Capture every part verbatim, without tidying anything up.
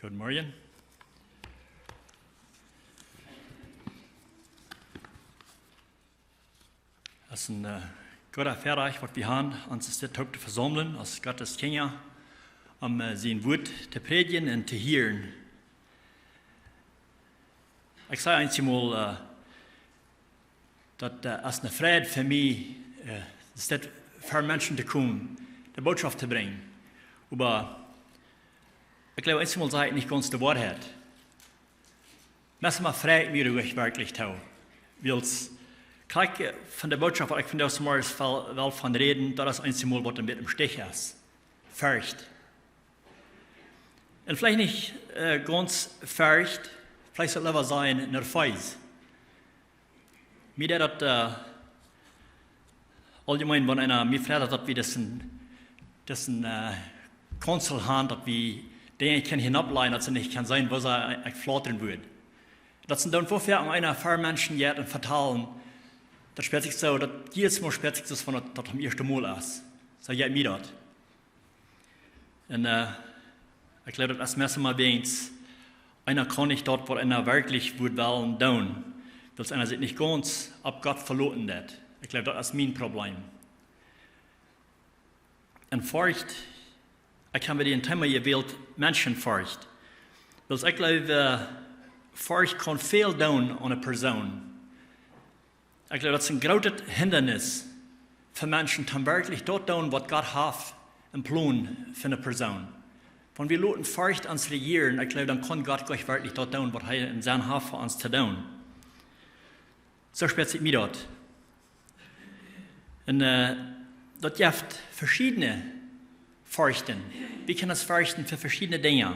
Guten Morgen. Es een, äh, gooda Väarajcht, waut wie haben, ons es dit toop to vesaumlen, aus Gottes Kjinja, om, äh, sien Wuat to prädjen un to hieren. Ekj saj eensjemol, äh, daut, äh, es eene Freid fa mie, äh, es dit ver Menschen to komen, de Botschaft to brinjen. Oba ekj jleew, eensjemol saj ekj nich gaunz de Woarheit. Meist emma frei ekj mie doaräwa werkjlich too. Wiels, krakjt, äh, von de Botschaft, waut ekj vondoag zemorjes well, well von räden, daut es eensjemol, waut een bät em Stich es. Forcht. Un veleicht nich, äh, gaunz Forcht, veleicht saul ekj leewa sajen, nerveus. Mie deit daut, äh, auljemein, wan eena mie froagt, daut wie daut een, daut een, äh, Konzept haben, daut wie Dinja kjennen hia oppläajen, daut see nich kjennen seenen, woo see ekj flautren wudd. Daut see dan woo ver om eena ver Menschen jeit un vetalen, daut spieet sikj soo, daut jiedet Mol spieet sikj soo, aus wan daut, daut daut ieeschte Mol es. Soo jeit mie daut. Un, äh, ekj jleew, daut es meist emma wäajens, eena kaun nich daut, waut eena werkjlich wudd wellen doonen, wiels eena sikj nich gaunz opp Gott veloten deit. Ekj jleew, daut es mien Problem. Un Forcht, ekj hab mie een Thema jewält, Menschenforcht. Wiels ekj jleew, äh, Forcht kaun väl doonen aun eene Persoon. Ekj jleew, daut es een grootet Hindanis fa Menschen, om werkjlich daut doonen, waut Gott haft em Plon fa eene Persoon. Wan wie loten Forcht ons rejieren, ekj jleew, dan kaun Gott nich werkjlich daut doonen, waut hee em Senn haft fa ons to doonen. Soo spieet sikj mie daut. Un, äh, daut jeft veschiedne Forchten. Wie kjennen ons forchten fa veschiedne Dinja.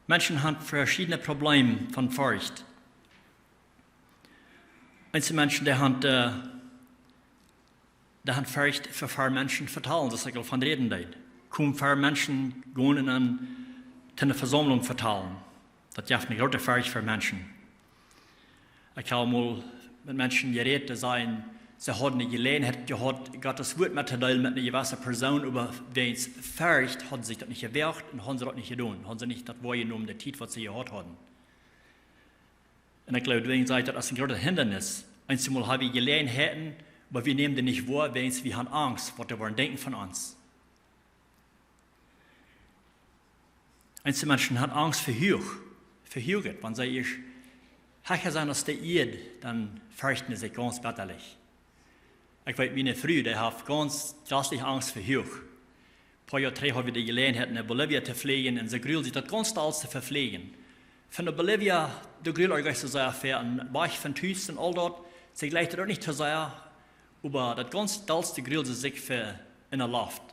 Menschen haben veschiedne Probleme von Forcht. Eenje Menschen, dee haben, äh, dee haben Forcht ver, ver Menschen vetalen, soo aus ekj aul von räden deed. Komen ver Menschen gonen un to eene Vesaumlunk vetalen. Daut jeft eene groote Forcht ver Menschen. Ekj hab mol met Menschen jerät, dee säden, see hauden eene Jeläajenheit jehaut, Gottes Wuat mettodeelen met eene jewesse Persoon, oba wäajens Forcht hauden see daut nich jewoacht un hauden see daut nich jedonen, hauden see nich daut woajenomen, de Tiet, waut see jehaut hauden. Un ekj jleew, doawäajen saj ekj, daut es een grootet Hindanis. Eenjemol hab wie Jeläajenheiten, oba wie nämen dee nich woa, wiels wie haben Angst, waut dee woaren denkjen von ons. Eenje Menschen haben Angst ver huach, ver huach, wan see ieescht hecha sent aus de Ieed, dan ferchten see sikj gaunz bettalich. Ekj weet, miene Fru, dee haft gaunz drastich Angst ver huach. Poa Joa trigj haud wie de Jeläajenheit no Bolivia to fleejen un see jruld sikj daut gaunz dollste ver fleejen. Von no Bolivia, doa jruld see sikj soo sea ver, een Wajch von Tus un aul daut. See jleicht daut uk nich too sea, oba daut gaunz dollste jruld see sikj ver enne Loft.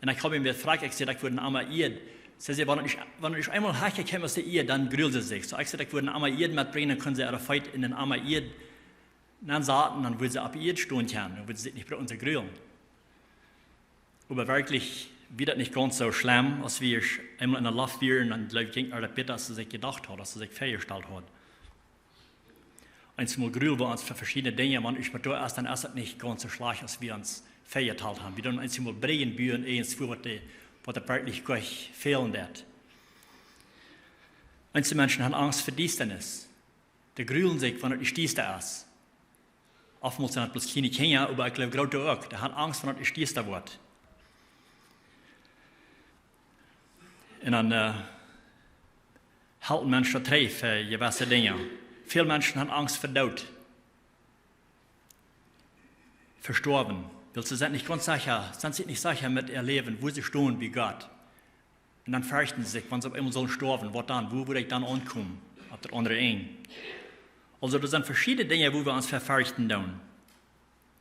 Un ekj hab am wada jefroacht, ekj säd, ekj wudd ne Emma Ieed. See säd, wan ekj, wan ekj eemol hecha kjeem aus de Ieed, dan jruld see sikj. Soo ekj säd, ekj wudd ne Emma Ieed metbrinjen, dan kunn see äare Feet enne Emma Ieed nensaten, dan wudd see opp Ieed stonen kjennen, dan wudd see sikj nich brucken to jrullen. Oba werkjlich wia daut nich gaunz soo schlemm, aus wie ieescht eemol enne Loft wieren, dan jleew ekj, jinkj äa daut bäta, aus see sikj jedocht haud, aus see sikj väajestalt haud. Eenjemol jrul wie ons ver veschiedne Dinja, wan eena doa es, dan es daut nich gaunz soo schlajcht, aus wie ons väajetalt haben. Wie doonen eenjemol Brigjen buen, irjentwua, waut dee, waut daut werkjlich goa fälen deit. Eenje Menschen haben Angst ver Diestanis. Dee jrullen sikj, wan daut ieescht diesta es. Oftmols sent daut bloos kjliene Kjinja, oba ekj jleew groote uk. Dee haben Angst, wan daut ieescht diesta woat. Un dan, äh, helt een Mensch daut trigj ver jewesse Dinja. Väl Menschen haben Angst ver Doot. Vestoawen. Wiels see sent nich gaunz secha, sent sikj nich secha met äa Läwen, woo see stonen bie Gott. Un dan ferchten see sikj, wan see opp eemol sellen stoawen, waut dan, woo wudd ekj dan aunkomen, opp daut aundre Enj. Aulsoo, doa sent veschiedne Dinja, woo wie ons ver ferchten doonen.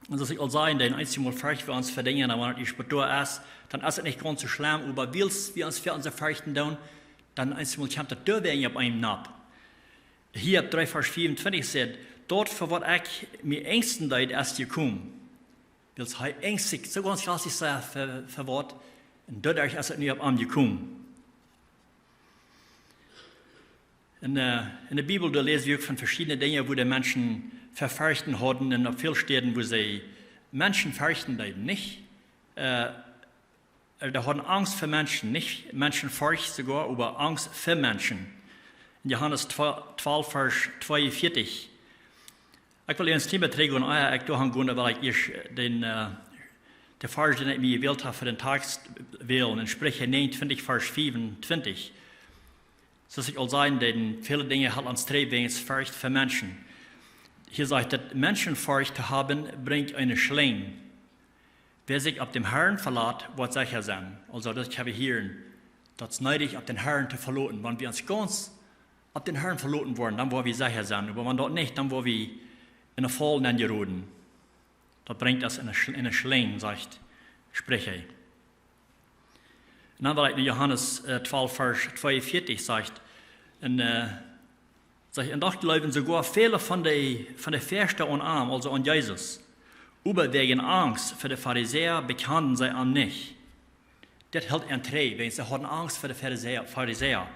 Un soo aus ekj aul säd, dan eenjemol fercht wie ons ver Dinja, un wan daut ieescht doa es, dan es daut nich gaunz soo schlemm, oba wiels wie ons ver ons ferchten doonen, dan eenjemol kjemt daut doawäajen opp eenem nopp. Hiob dree Varsch vea un twintich sajcht, daut ver waut ekj mie enjsten deed, es jekomen. Wiels hee enjst sikj soo gaunz gaunz ver, ver waut. Un doaderch es daut nu opp am jekomen. Un, äh, enne Bibel, doa läs wie uk von veschiedne Dinja, woo de Menschen ver ferchten hauden un opp väl Städen, woo see Menschen ferchten deeden, nich? Äh, äh, dee hauden Angst fa Menschen, nich Menschenforcht soogoa, oba Angst fa Menschen. En Johanes twalf, Varsch tweeunvieetich. Ekj well ieescht een bät trigj gonen, ah, ekj doa han gonen, wiel ekj ieescht, äh, dän, äh, de Varsch, dän ekj mie jewält hab fa dän Tekst, wälen. En Spricha näajenuntwintich, Varsch fiefuntwintich. Soo aus ekj aul säd, dee väle Dinja hoolt ons trigj wäajen Forcht fa Menschen. Hia sajcht et: Menschenforcht to haben, brinjt eene Schlinj. Wäa sikj opp dän Herrn velat, woat secha sennen. Aulsoo, daut hab wie hia, daut es needich, opp dän Herrn to veloten. Wan wie ons gaunz opp dän Herrn veloten woaren, dan woa wie secha sennen. Oba wan daut nich, dan woa wie en eene Faul nenjeroden. Daut brinjt ons en eene Schl-, en eene Schlinj, sajcht Spricha. En dan well ekj no Johanes, äh, twalf, Varsch tweeunvieetich, sajcht, en, äh, sajcht, en doch jleewden soogoa väle von de, von de Väaschte aun am, aulsoo aun Jesus. Oba wäajen Angst fa de Farisäa bekjanden see am nich. Daut hilt an trigj, wiels see hauden Angst fa de Farisäa, Farisäa.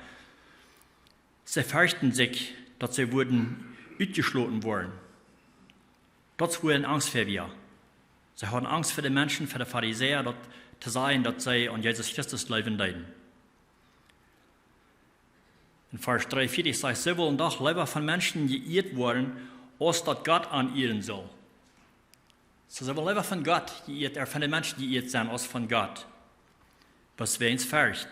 See ferchten sikj, daut see wudden utjeschloten woaren. Daut es wua äare Angst fa wia. See hauden Angst fa de Menschen, fa de Farisäa, daut to sajen, daut see aun Jesus Christus jleewen deeden. En Varsch dreeunvieetich sajcht: See wullen doch leewa von Menschen jeieet woaren, aus daut Gott an ieren sull. See, see wullen leewa von Gott jeieet, äh, von de Menschen jeieet sennen, aus von Gott. Bloos wäajen Forcht.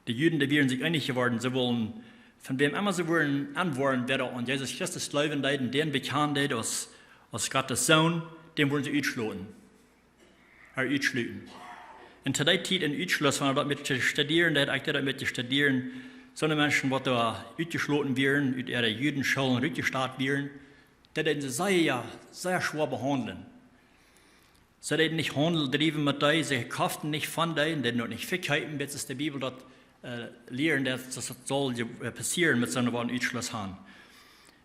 De Juden, dee wieren sikj eenich jeworden, see wullen, von wäm emma see wudden aunwoaren, wäa aun Jesus Christus jleewen deed, dän bekjanen deed aus, aus Gott sien Sän, dän wudden see utschloten. Äh, utschluten. En to dee Tiet en Utschluss, wan daut met to studieren, daut ekj daut met to studieren, soone Menschen, waut doa utjeschloten wieren, ut äare Judenschoolen rutjestat wieren, daut deeden see sea, sea schwoa behaundlen. See deeden nich Haundel driewen met dee, see koften nich von dee, un deeden uk nich vekjeepen, bat aus de Bibel daut, äh, lieet, daut, daut daut saul je-, äh, passieren met soone, waut en Utschluss han.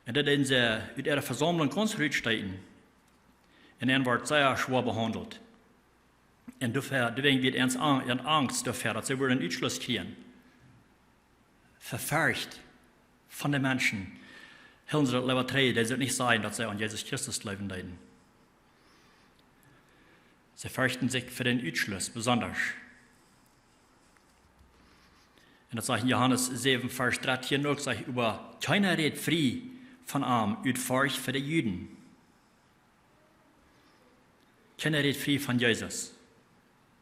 Un daut deeden see ut äare Vesaumlunk gaunz rutstoten. Un dan wort sea schwoa behaundelt. Un doafäa, doawäajen wia an-, an Angst doafäa, daut see wudden Utschluss kjrieen. Fa Forcht von de Menschen hilden see daut leewa trigj, daut see nich sajen, daut see aun Jesus Christus jleewen deeden. See ferchten sikj fa dän Utschluss besonda. Un daut sajcht en Johanes säwen, Varsch dartieen uk, sajcht: Oba kjeena rät frie von am ut Forcht fa de Juden. Kjeena rät frie von Jesus.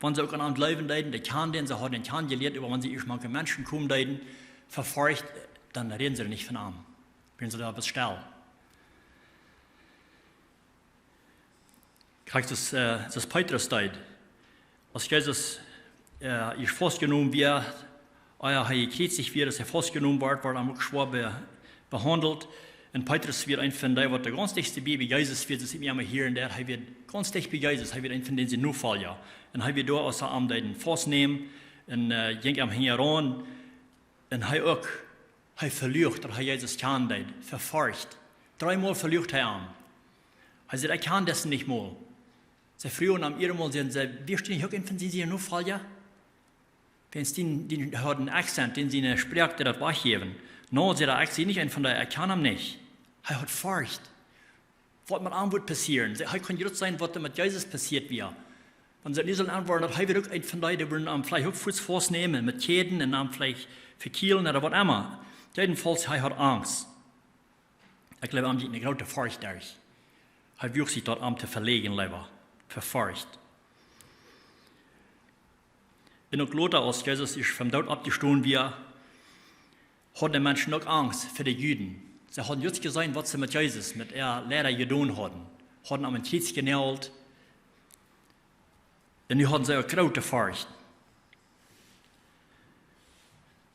Wan see uk aun am jleewen deeden, dee kjanen dän, see hauden dän kjanen jelieet, oba wan see ieescht mank de Menschen komen deeden, fa Forcht, dan räden see nich von am. Wieren see doa bloos stell. Krakjt soo aus, äh, soo aus Petrus deed. Aus Jesus, äh, ieescht faustjenomen wia, ea hee jekjriezicht wia, aus hee faustjenomen wort, wort hee uk schwoa be-, behaundelt. Un Petrus wia eena von dee, waut de gaunz dichtste bie, bie Jesus wia, daut ekj mie emma hia un doa, hee wia gaunz dicht bie Jesus, hee wia eena von dän siene Nofolja. Un hee wia doa, aus see am deeden faustnämen, un, äh, jinkj am hinjaraun. Un hee uk, hee veluach, daut hee Jesus kjanen deed, fa Forcht. Dreemol veluach hee am. Hee säd: Ekj kjan disen nich mol. See fruagen am eenmol, säden see: Wieescht du nich uk eena von siene Nofolja? Wiels dee, dee haud een Accent, dee siene Sproak deed daut wajchjäwen. Nä, säd hee, ekj sie nich eena von dee, ekj kjan am nich. Hee haud Forcht, waut met am wudd passieren. See, hee kunn jrod seenen, waut doa met Jesus passieet wia. Wan see nu sullen aunwoaren, daut hee wia uk eena von dee, dee wudden am veleicht uk fuaz faustnämen, met Kjäden un am veleicht vekjielen ooda waut emma. Jedenfalls, hee haud Angst. Ekj jleew, am jinkj eene groote Forcht derch. Hee wuach sikj daut, am to veläajnen, leewa, fa Forcht. Un uk lota, aus Jesus ieescht vom Doot oppjestonen wia, hauden de Menschen uk Angst fa de Juden. See hauden jrod jeseenen, waut see met Jesus, met äa Liera jedonen hauden. Hauden am aum Kjriez jenault. Un nu hauden see uk groote Forcht.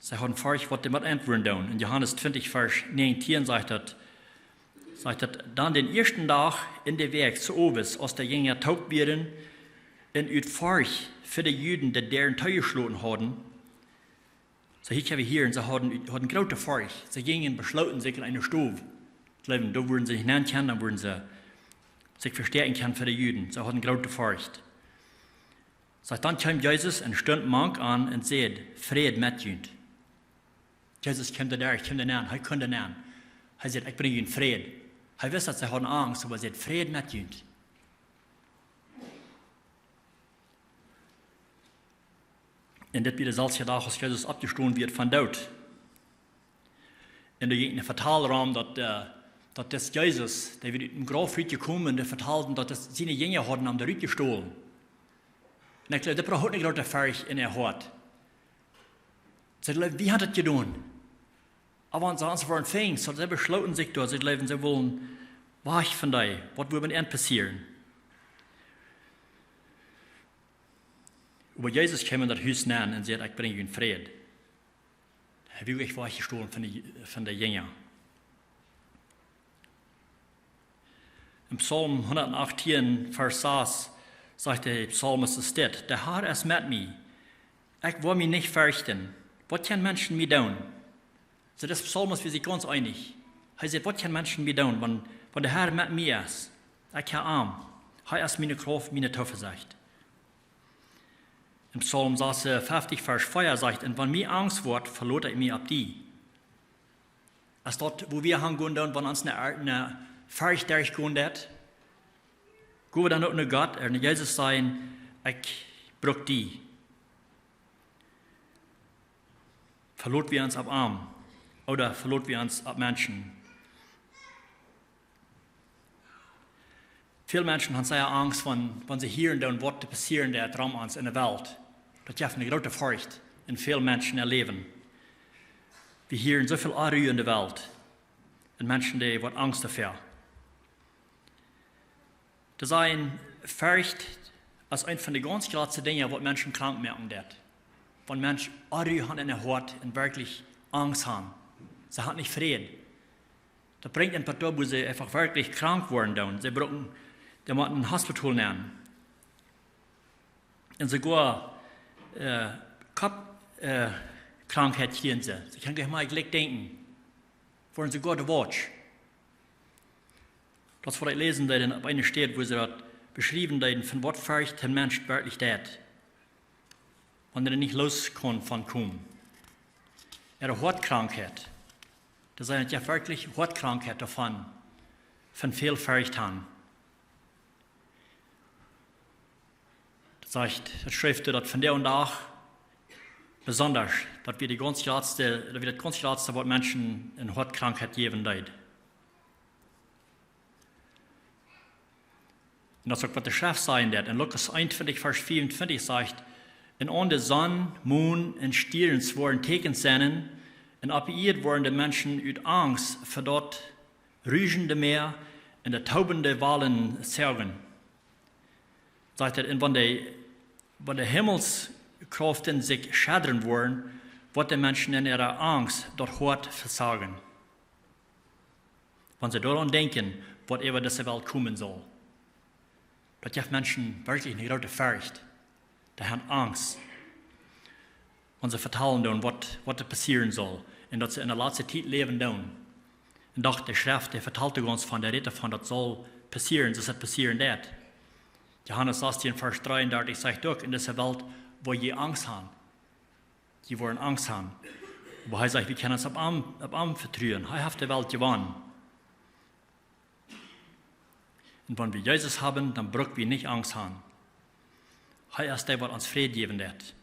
See hauden Forcht, waut dee met an wudden doonen. En Johanes twintich, Varsch näajentieen sajcht daut, sajcht daut: Dan dän ieeschten Dach en de Wäakj, soo owes, aus de Jinja toop wieren un ut Forcht fa de Juden de Däaren toojeschloten hauden, soo, hia kjenn wie hieren, see hauden, hauden groote Forcht. See jinjen, beschlooten sikj en eene Stow. Ekj jleew, doa wudden see nich nenn kjennen, dan wudden see sikj vestäakjen kjennen fa de Juden. See hauden groote Forcht. Sajcht, dan kjeem Jesus un stunt mank an un säd: Fräd met junt. Jesus kjeem doa derch, kjeem doa nenn, hee kunn doa nenn. Hee säd: Ekj brinj junt Fräd. Hee wist, daut see hauden Angst, oba hee säd: Fräd met junt. Un dit wia de selwje Dach aus Jesus oppjestonen wia von doot. Un doa jinkj een Vetal rom daut, äh, daut dis Jesus, dee wia ut dän Grauf rutjekomen, un dee vetalden daut dis, siene Jinja hauden am doa rutjestolen. Un ekj jleew, dit brocht eene groote Forcht en äa Hoat. See jleewden, wie haben daut jedonen. Oba wan see ons wudden finjen, soo see beschlooten sikj doa, see jleewden, see wullen wajch von doa, waut wudd met an passieren. Oba Jesus kjeem en daut Hus nenn un säd: "Ekj brinj junt Fräd." Hee wia uk wajchjestolen von de, von de Jinja. En Psalm hundatachtieen, Varsch sas, sajcht de Psalmist dit: "De Herr es met mie. Ekj woa mie nich ferchten. Waut kjennen Menschen mie doonen?" Soo, dis Psalmist wia sikj gaunz eenich. Hee sajcht: "Waut kjennen Menschen mie doonen, wan, wan de Herr met mie es? Ekj hab am. Hee es miene Krauft, miene Toovesecht." En Psalm sasuntachzig, Varsch vea sajcht: "Un wan mie Angst woat, veloot ekj mie opp die." Aus daut, wua wie hangonen doonen, wan ons eene, eene Forcht derchgonen deit, go wie dan uk no Gott, ea no Jesus, sajen: "Ekj bruck die." Veloot wie ons opp am ooda veloot wie ons opp Menschen? Väl Menschen haben sea Angst, wan, wan see hieren doonen, waut doa passieren deit rom ons en de Welt. Daut jeft eene groote Forcht en väl Menschen äa Läwen. Wie hieren soo väl Onru en de Welt. Un Menschen, dee woat Angst doafäa. Daut es eene Forcht, aus eent von de gaunz jratste Dinja, waut Menschen krank moaken deit. Wan Menschen Onru haben en äa Hoat un werkjlich Angst haben. See haben nich Fräd. Daut brinjt an een Punkt, wua see eefach werkjlich krank woaren doonen. See brucken, dee motten een Hospital nämen. Un soogoa, äh, Kopp-, äh, Krankheit kjrieen see. See kjennen nich mea krakjt denkjen. Woaren soogoa de Watch. Daut es waut ekj läsen deed en, opp eene Städ, wua see daut beschriewen deeden, von waut Forcht een Mensch werkjlich deit, wan hee nich loskomen von komen. Äare Hoatkrankheit. Daut sent je werkjlich Hoatkrankheit doavon, von väl Forcht haben. Daut sajcht, daut schrift, daut vondoag dän Dach besonda, daut wia de gaunz jratste, daut wia daut gaunz jratste, waut Menschen eene Hoatkrankheit jäwen deed. Un daut es uk waut de Schreft sajen deit. En Lukas eenuntwintich, Varsch vieauntwintich sajcht: "Un aun de Sonn, Mon un Stierns woaren Tieekjens sennen, un opp de Ieed woaren de Menschen ut Angst fa daut ruschende Mäa un de toobende Walen zitren." Sajcht hee, un wan de, wan de Himmelskraften sikj schaddren woaren, woat de Menschen en äare Angst daut Hoat vesajen. Wan see doaraun denkjen, waut äwa dise Welt komen saul. Daut jeft Menschen werkjlich eene groote Forcht. Dee haben Angst. Wan see vetalen doonen, waut, waut doa passieren saul. Un daut see en de latste Tiet läwen doonen. Un doch, de Schreft, dee vetalt uk ons von, dee rät doavon, daut saul passieren, soo aus daut passieren deit. Johanes sastieen, Varsch dreeundartich sajcht uk: "En dise Welt woa jie Angst haben." Jie woaren Angst haben. Oba hee sajcht, wie kjennen ons opp am, opp am vetruen. Hee haft de Welt jewonnen. Un wan wie Jesus haben, dan bruck wie nich Angst haben. Hee es dee, waut ons Fräd jäwen deit.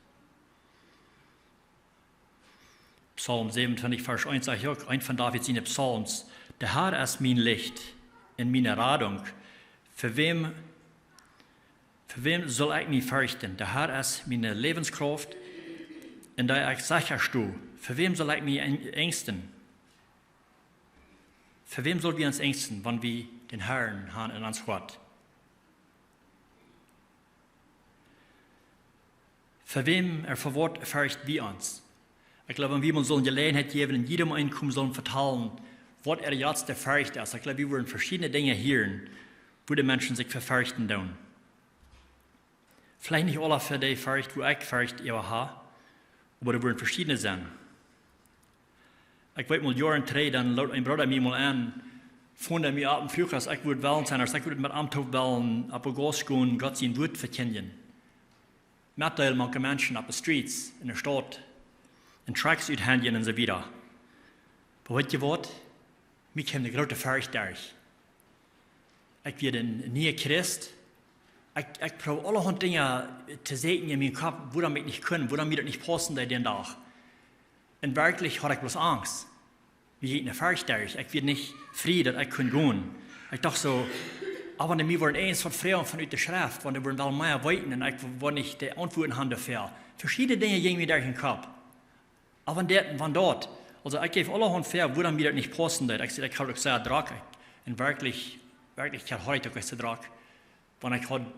Psalm säwenuntwintich, Varsch eent sajcht uk, eent von David siene Psalms: "De Herr es mien Licht un miene Radunk. Fa wäm, fa wäm saul ekj mie ferchten? De Herr es miene Läwenskrauft, en dän ekj secha sto. Fa wäm saul ekj mie eng-, engsten?" Fa wäm saul wie ons engsten, wan wie dän Herrn haben en ons Hoat? Fa wäm ooda fa waut fercht wie ons? Ekj jleew, wan wie mol sullen Jeläajenheit jäwen un jiedem eenen sullen vetalen, waut äare jratste Forcht es. Ekj jleew, wie wudden veschiedne Dinja hieren, wua de Menschen sikj fa ferchten doonen. Veleicht nich aule fa dee Forcht, wua ekj Forcht äwa hab, oba doa wudden veschiedne sennen. Ekj weet mol, Joaren trigj, dan lood een Brooda mie mol en, fon hee mie opp un fruach, aus ekj wudd wellen sennen, aus ekj wudd met am toop wellen opp de Gauss gonen, Gott sien Wuat vekjindjen. Metdeelen mank de Menschen opp de Streets, en de Staut, un Tracts uthendjen un soo wieda. Oba weet jie waut? Mie kjeem eene groote Forcht derch. Ekj wia een niea Christ. Ekj, ekj proow aulahaunt Dinja to säkjen en mienen Kopp, wuarom ekj nich kunn, wuarom mie daut nich paussen deed dän Dach. Un werkjlich haud ekj bloos Angst. Mie jinkj ne Forcht derch. Ekj wia nich frie, daut ekj kunn gonen. Ekj docht soo: "Oba wan dee mie woaren eens waut froagen von ut de Schreft, wan dee woaren well mea weeten un ekj woa nich de Auntwuaten haben doafäa." Veschiedne Dinja jinjen mie derch dän Kopp. Oba wan dit un wan daut. Aulsoo, ekj jeef aulahaunt väa, wuarom mie daut nich paussen deed. Ekj säd, ekj haud uk sea drock. Ekj, un werkjlich, werkjlich haud ekj uk sea drock. Wan ekj haud,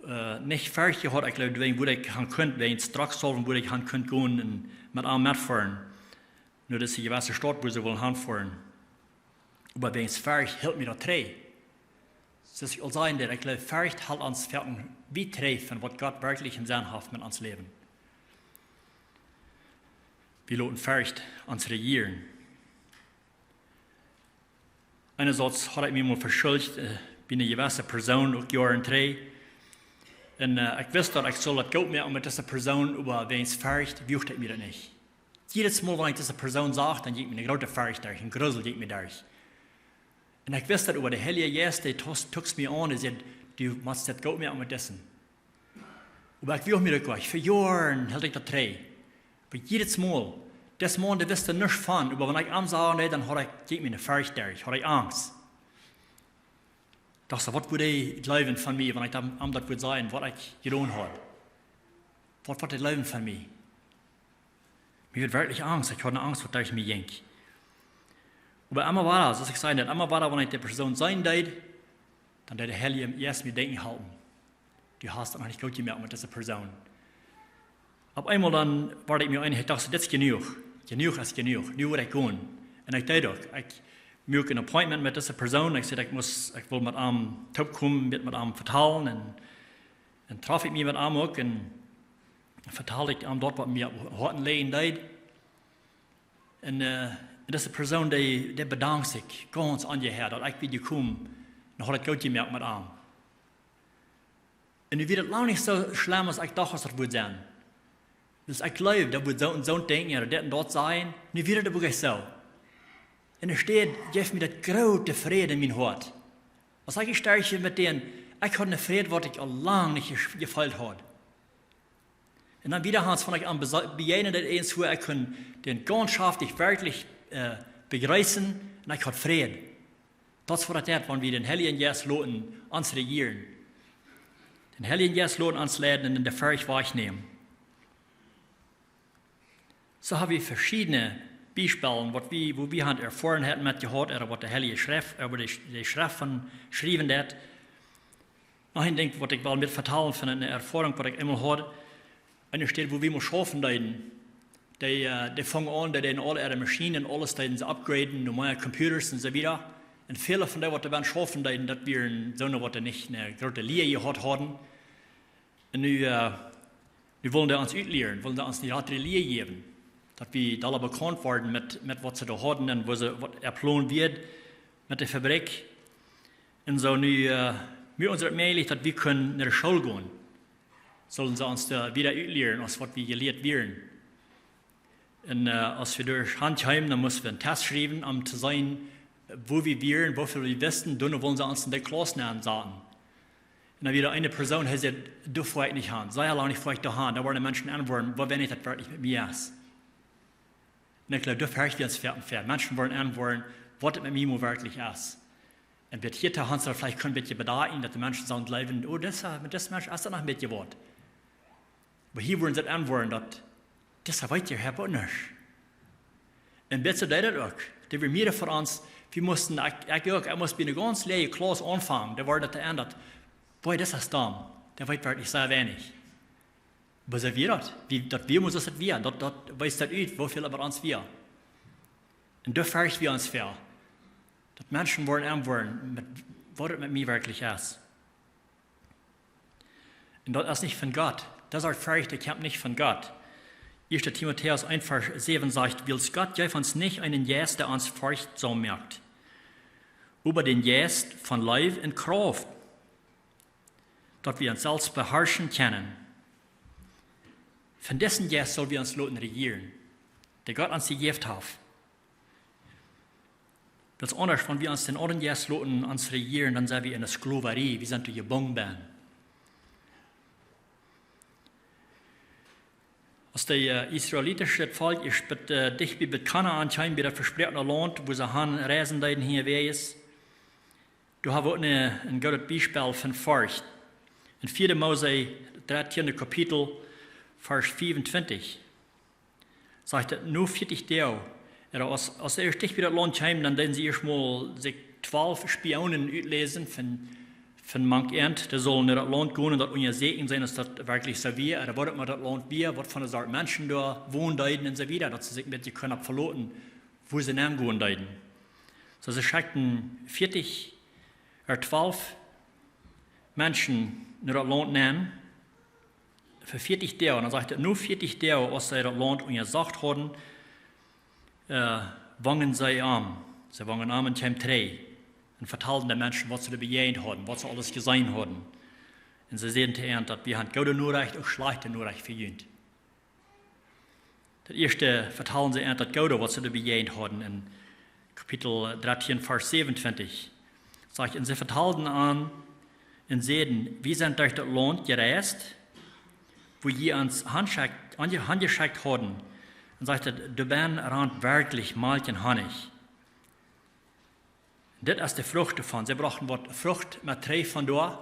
äh, nich Forcht jehaut, ekj jleew, wäajen woo ekj han kunt, wäajen Drock sellen, woo ekj han kunt gonen un met am metfoaren. No dise jewesse Staut, wua see wullen hanfoaren. Oba wäajen Forcht hilt mie daut trigj. Soo aus ekj aul säd, ekj jleew, Forcht helt ons foaken wiet trigj von waut Gott werkjlich em Senn haft met ons Läwen. Wie loten Forcht ons rejieren. Eenasoats haud ekj mie mol veschuldicht, äh, bie eene jewesse Persoon, uk Joaren trigj. Un, äh, ekj wist daut ekj sull daut goot moaken met dise Persoon, oba wäajen Forcht wuagd ekj mie daut nich. Jiedet Mol, wan ekj dise Persoon sach, dan jinkj mie ne groote Forcht derch, een Grusel jinkj mie derch. Un ekj wist daut, oba de Heilje Jeist, dee tus-, tuxt mie aun un säd: "Du motst daut goot moaken met disen." Oba ekj wuagd mie daut nich. Fa Joaren hilt ekj daut trigj. Oba jiedet Mol, dis Maun, dee wist doa nuscht von, oba wan ekj am sajen deed, dan haud ekj, jinkj mie ne Forcht derch, haud ekj Angst. Docht soo: "Waut woat dee jleewen von mie, wan ekj am, am daut woa sajen, waut ekj jedonen haud? Waut woat dee jleewen von mie?" Mie wort werkjlich Angst. Ekj haud ne Angst, waut derch mie jinkj. Oba emma wada, soo aus ekj säd, emma wada, wan ekj de Persoon seenen deed, dan deed de Heilje Jeist mie denkjen: "Halpen, du hast daut noch nich goot jemoakt met dise Persoon." Opp eemol dan wort ekj mie eenich, ekj docht soo: "Dit es jenuach. Jenuach es jenuach. Nu woa ekj gonen." Un ekj deed uk. Ekj muak een Appointment met dise Persoon. Ekj säd, ekj mott, ekj well met am toopkomen, met, met am vetalen. Un, un trof ekj mie met am uk un vetald ekj am daut, waut mie opp Hoaten lidjen deed. Un, äh, un dise Persoon, dee, dee bedankt sikj gaunz aunjehieet, daut ekj wia jekomen, un haud daut goot jemoakt met am. Un nu wia daut lang nich soo schlemm, aus ekj docht, aus daut wudd sennen. Dus ekj jleewd, daut wudd soo un soo denkjen, ooda dit un daut sajen. Nu wia daut uk nich soo. Un enne Städ jeef mie daut groote Fräd en mien Hoat. Aus ekj stoakj met dän, ekj haud ne Fräd, waut ekj aul lang nich je-, jefeelt haud. Un dan wada, Hans, wan ekj am bese-, bejäajnen deed, eens, wua ekj kunn dän gaunz schaftich werkjlich, äh, bejreessen, un ekj haud Fräd. Daut es waut daut heet, wan wie dän Heiljen Jeist loten ons rejieren. Dän Heiljen Jeist loten ons leiden un de Forcht wajchnämen. Soo ha wie veschiedne Biespels, waut wie, wua wie han Erfoarenheit met jehaut, ooda waut de Heilje Schreft, ooda de, de Schreft von schriewen deed. Noch een Dinkj, waut ekj well met vetalen von eene Erfoarunk, waut ekj eemol haud. Enne Städ, wua wie mol schaufen deeden, dee, äh, dee fungen aun, dee deeden aule äare Maschienen, aules deeden see upgraden, no mea Computers un soo wieda. Un väle von dee, waut doa bie schaufen deeden, daut wieren soone, waut nich ne groote Lia jehaut hauden. Un nu, äh, nu wullen dee ons utlieren, wullen dee ons ne groote Lia jäwen. Daut wie dolla bekaunt worden met, met waut see doa hauden un woo see, waut äa Plon wia met de Fabrikj. Un soo nu, äh, mie ons daut mäajlich, daut wie kunnen no de School gonen. Sullen see ons doa wieda utlieren, aus waut wie jelieet wieren. Un, äh, aus wie doa han kjeemen, dan musten wie een Test schriewen, om to seenen, woo wie wieren, woo väl wie wisten, dan wullen see ons en de Klauss nenn saten. Un dan wia doa eene Persoon, hee säd: "Doa foa ekj nich han. Sea lang nich foa ekj doa han. Doa woaren Menschen aunwoaren, woo weinich daut werkjlich met mie es." Un ekj jleew, doa fercht wie ons väl, väl. Menschen woaren aunwoaren, waut et met mie nu werkjlich es. Un waut hia to Hans veleicht kunn een bät bedenkjen, daut de Menschen sellen jleewen: "Oh, dise, met dise Mensch es daut noch een bät waut." Oba hia woaren see aunwoaren, daut, dise weet je, hee haft nuscht. Un waut see deeden uk. Dee wia mea fa ons, wie musten, ekj, ekj uk, ekj must bie eene gaunz läaje Klauss aunfangen. Doa wort daut to Enj, daut, boy, dise es domm. Dee weet werkjlich sea weinich. Oba soo wia daut. Wie, daut wia, must daut wia. Daut, daut wees daut ut, woo väl äwa ons wia. Un doa fercht wie ons väl. Daut Menschen woaren aunwoaren, met, waut et met mie werkjlich es. Un daut es nich von Gott. Daut es Forcht, dee kjemt nich von Gott. Ieeschte Timotäus eent Varsch säwen sajcht: "Wiels Gott jeef ons nich eenen Jeist, dee ons forchtsom moakt, oba dän Jeist von Leew un Krauft, daut wie ons selfst beharschen kjennen." Von disen Jeist sell wie ons loten rejieren, dee Gott ons jejäft haft. Daut es aundasch, wan wie ons dän aundren Jeist loten ons rejieren, dan sent wie en de Sklowarie, wie sent doa jebungen bie. De äh, israelitische Volkj es bie, äh, dicht bie, bie Kanaan kjeem, bie daut vespräakjene Launt, wua see han reisen deeden hia Wäajes. Doa hab wie uk een, een goodet Biespel von Forcht. En vieede Mose, dartieende Kapitel, Varsch fiefuntwintich, sajcht et: "Nu vieetich Doag, aus, aus see ieescht dicht bie daut Launt kjeemen, dan deeden see ieescht mol sikj twalf Spionen utläsen von, von mank an. Dee sullen no daut Launt gonen un daut unjasieekjen, seenen aus daut werkjlich soo wia, ooda waut uk mau daut Launt wia, waut fa eene Sort Menschen doa wonen deeden un soo wieda, daut see sikj een bät kunnen veloten, wua see nengonen deeden." Soo, see schekjten vieetich, äh, twalf Menschen no daut Launt nen fa vieetich Doag. Un dan sajcht et: "Nu vieetich Doag, aus see daut Launt unjasocht hauden, äh, wongen see om." See wongen om un kjeemen trigj un vetalden de Menschen, waut see doa bejäajent hauden, waut see aules jeseenen hauden. Un see säden to an, daut: "Wie han goode Norecht, uk schlajchte Norecht fa junt." Daut ieeschte vetalden see an daut Goode, waut see doa bejäajent hauden, en Kapitel dartieen, Varsch säwenuntwintich. Sajcht: "Un see vetalden an un säden: Wie sent derch daut Launt jereist, wua jie ons hanschekjt-, anje-, hanjeschekjt hauden." Un sajcht et: "Doa bennen rant werkjlich Malkj un Honnich." Dit es de Frucht doavon. See brochten waut Frucht met trigj von doa.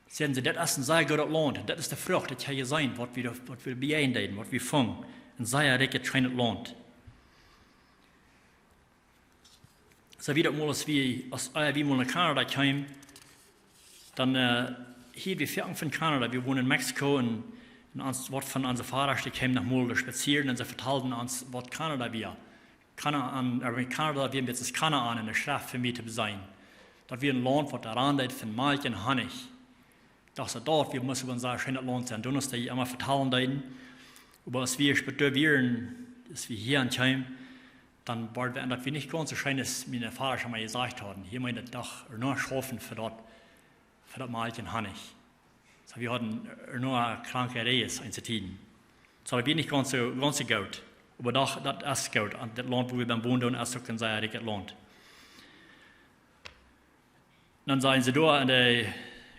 Säden see: "Dit es een sea goodet Launt. Dit es de Frucht, daut jie seenen, waut wie, waut wie bejäajent deeden, waut wie fungen. Een sea rikjet, scheenet Launt." Soo wia daut mol, aus wie, aus, äh, wie mol no Kanada kjeemen, dan, äh, hia, wie foaken von Kanada, wie wonen en Mexiko un, un ons, waut von onse Vodasch, dee kjeemen noch mol doa spazieren un see vetalden ons, waut Kanada wia. Kanaan, äh, Kanada wia, daut es Kanaan en de Schreft fa mie to seenen. Daut wia een Launt, waut doa rant deed von Malkj un Honnich. Ekj docht soo, daut wia, must een sea scheenet Launt sennen. Doa, aus dee emma vetalen deeden. Oba aus wie ieescht doa wieren, aus wie hia ankjeemen, dan wort wie, daut wia nich gaunz soo scheen, aus miene Vodasch emma jesajcht hauden. Hia mott eena doch noch schaufen fa daut, fa daut Malkj un Honnich. Soo, wie hauden noch kranke Reis en dise Tieden. Soo, daut wia nich gaunz soo, gaunz soo goot. Oba doch, daut es goot. Un daut Launt, wua wie bennen wonen, es uk een sea rikjet Launt. Dan sajen see doa en de